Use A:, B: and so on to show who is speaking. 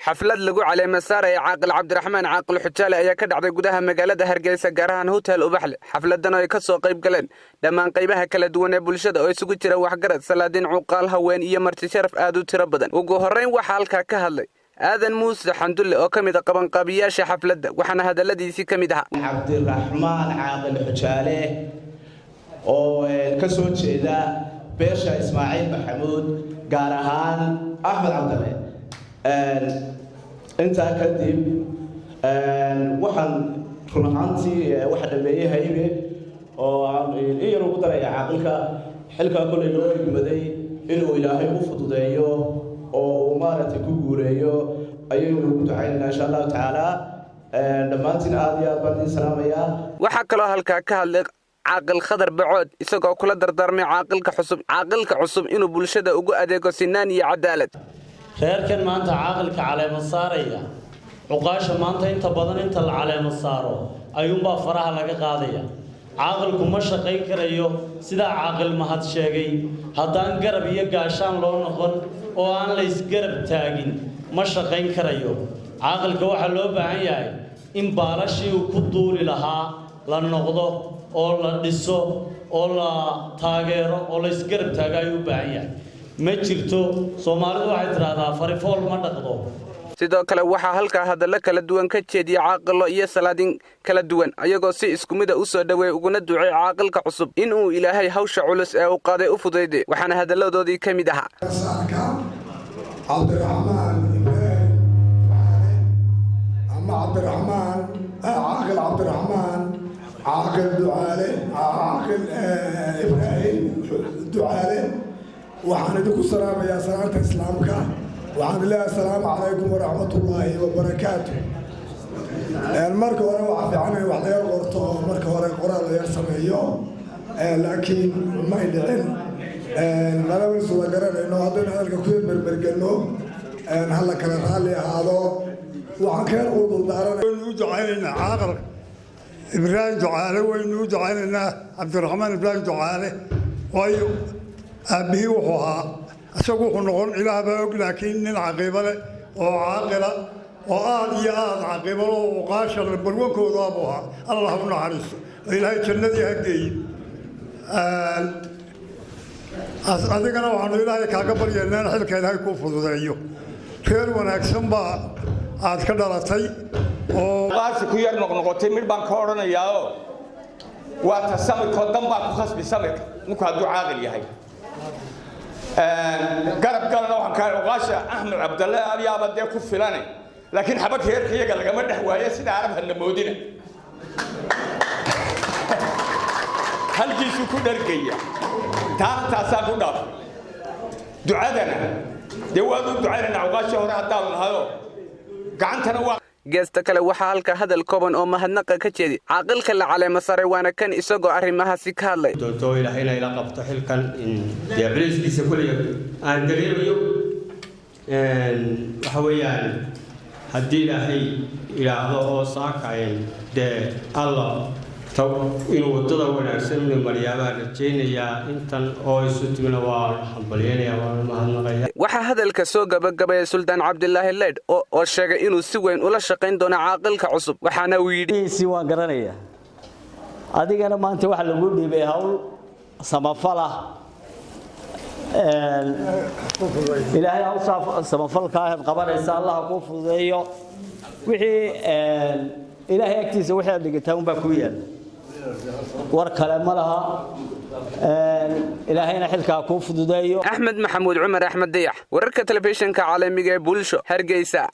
A: Xaflad lagu caleema saaraya Caaqil Cabdiraxmaan Caaqil Xujaale ayaa ka dhacday gudaha magaalada Hargeysa, gaar ahaan Hotel Ubaxle. Xafladan oo ay ka soo qayb galeen dhammaan qaybaha kala duwan ee bulshada oo isugu jira waxgarad, salaadiin, cuqaal, haween iyo marti sharaf aad u tiro badan. Ugu horrayn waxaa halkaa ka hadlay Aadan Muuse Xandulle oo ka mid a qabanqaabiyaasha xafladda, waxaana hadalladiisii ka mid ahaa:
B: Cabdiraxmaan Caaqil Xujaale oo ka soo jeeda beesha Ismaaciil Maxamuud, gaar ahaan Axmed Cabdalle. Intaa kadib, waxaan run ahaantii waxa dhameeyey Haybe oo aan in yar ugu daraya caaqilka xilkaa kolay loo egmaday inuu Ilaahay u fududeeyo oo uu maaragtay ku guuleeyo ayaynu ugu ducaynaynaa, insha Allahu tacaala. Dhammaantiin aad iyo aad baan idin salaamayaa.
A: Waxaa kaloo halkaa ka hadlay Caaqil Khadar Bacood, isagoo kula dardaarmay caaqilka cusub inuu bulshada ugu adeego sinaan iyo cadaalad.
C: Reerkan maanta caaqilka caleemo saaraya, cuqaasha maanta inta badan inta la caleemo saaro ayuunbaa faraha laga qaadaya. Caaqilku ma shaqayn karayo, sidaa Caaqil Mahad sheegay, haddaan garab iyo gaashaan loo noqon oo aan la isgarab taagin ma shaqayn karayo. Caaqilka waxaa loo baahan yahay in baalashii uu ku duuli lahaa la noqdo oo la dhiso oo la taageero oo la isgarab taago ayuu u baahan yahay. Ma jirto, Soomaalidu waxay tidhaahdaa farifool ma dhaqdo.
A: Sidoo kale waxaa halkaa hadallo kala duwan ka jeediyey caaqilo iyo salaadiin kala duwan, ayagoo si isku mida u soo dhoweeyey uguna ducay caaqilka cusub inuu Ilaahay hawsha culus ee uu qaaday u fudayday. Waxaana hadalladoodii ka mid ahaa:
D: Saarka Cabdiraxmaan Ibraahim ama Cabdiraxmaan Caaqil, Cabdiraxmaan Caaqil Ducaale, Caaqil Ibraahim Ducaale, waxaan idinku salaamayaa salaanta Islaamka. Waxaan leeyahay asalaamu calaykum waraxmatullaahi wabarakaatu. Marka hore waxaa fiican in wax laga qorto oo marka hore qoraal la yar sameeyo, laakiin may dhicin, malaba suura garanayno haddaynu hadalka ku berbergelno. Hala kala raalli ahaado. Waxaan ka yar culdurdaaranay.
E: Waynu u ducaynaynaa Caaqal Ibraahim Ducaale, waynu u ducaynaynaa Cabdiraxmaan Ibraahim Ducaale, waayo aabbihii wuxuu ahaa, isagu wuxuu noqon Ilaah baa og, laakiin nin caqiibo leh oo caaqila oo aad iyo aad caqiibo leh oo uqaasha barwankooda buu ahaa. Allah u naxariisto oo Ilaahay jannadii ha geeye. Adigana waxaanu Ilaahay kaaga baryaynaa in xilka Ilaahay kuu fududeeyo. Reer wanaagsan baa aad ka dhalatay oo
F: Qaasi ku yar noqnoqotay mid baan ka odhanayaao, waa ta samirkoo dan baa ku khasbi samirka ninku hadduu caaqil yahay garab galana. Waxaan kaa uqaasha Axmed Cabdalle adiyaaba dee ku filane, laakiin xabad reerka iyaga lagama dhex waaye sida Arab hana moodina, halkiisuu ku dhargaya. Taana taasaan ku dhaafay. Ducadana dee waanu ducaynaynaa uqaashii hore haddaanu nahayo gacantana waa.
A: Geesta kale waxaa halka hadal kooban oo mahadnaqa ka jeediy caaqilka la caleemo saray, waana kan isagoo arrimahaasi ka hadlay.
G: Doonto Ilaahayna ila qabto xilkan dee culayskiisa kulliga aan dareemayo. Waxa weeyaan, haddii Ilaahay idhaahdo oo saaka dee Alla inuu waddada wanaagsan inuu mariyaa baan rajaynayaa. Intan oo isu timina waan hambalyaynayaa, waan mahadnaqayaa.
A: Waxaa hadalka soo gabagabeeyay Suldaan Cabdilaahi Leydh oo sheegay inuu si weyn ula shaqayn doono caaqilka cusub, waxaana uu yidhi:
H: Si waan garanayaa, adigana maanta waxaa lagu dhiibay hawl samafal ah. Ilaahay hawshaa samafalka aad qabanaysa Allah kuu fududeeyo. Wixii Ilaahay agtiisa wixii aad dhigataa unbaa kuu yaal, war kale ma laha. Ilaahayna xilkaa kuu fududeeyo.
A: Axmed Maxamuud Cumar, Axmed Dayax, wararka telefishinka caalamiga ee Bulsho, Hargeysa.